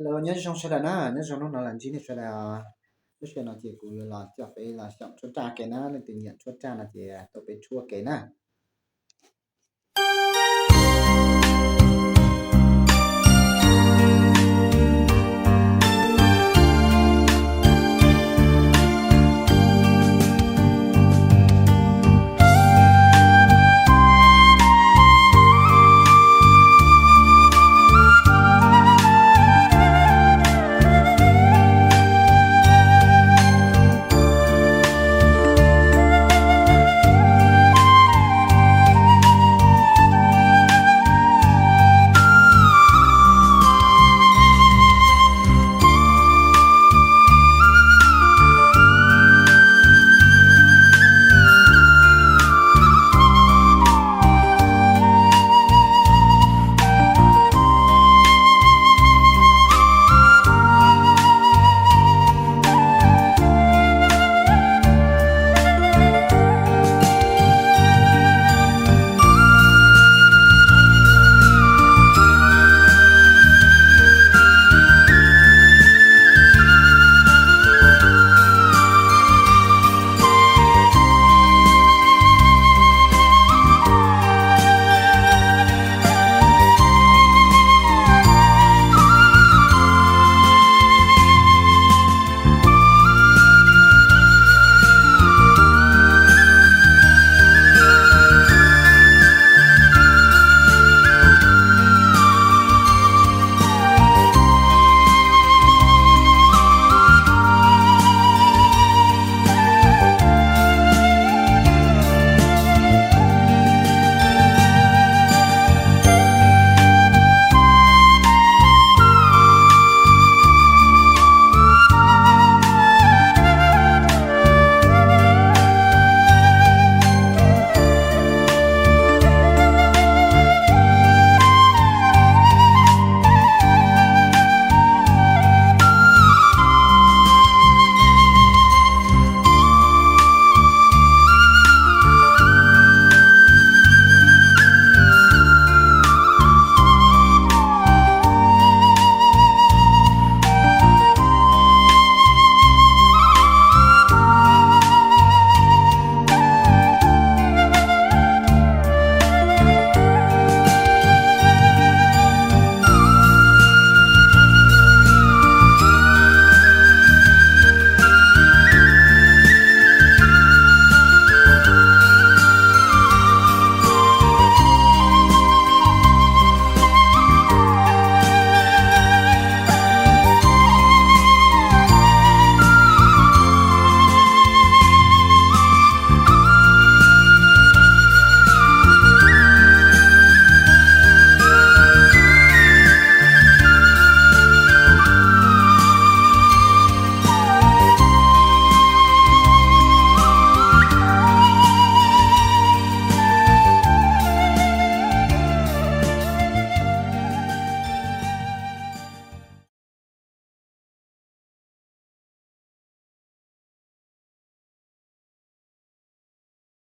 Hello, nyob zoo sawv daws na, nyob zoo hnub no los ntsib nej sawv daws. Lub sij hawm no ces kuv yuav los coj peb los xyaum tshuab raj ua ke na, leej twg nyiam tshuab raj no ces tuaj peb tshuab ua ke na.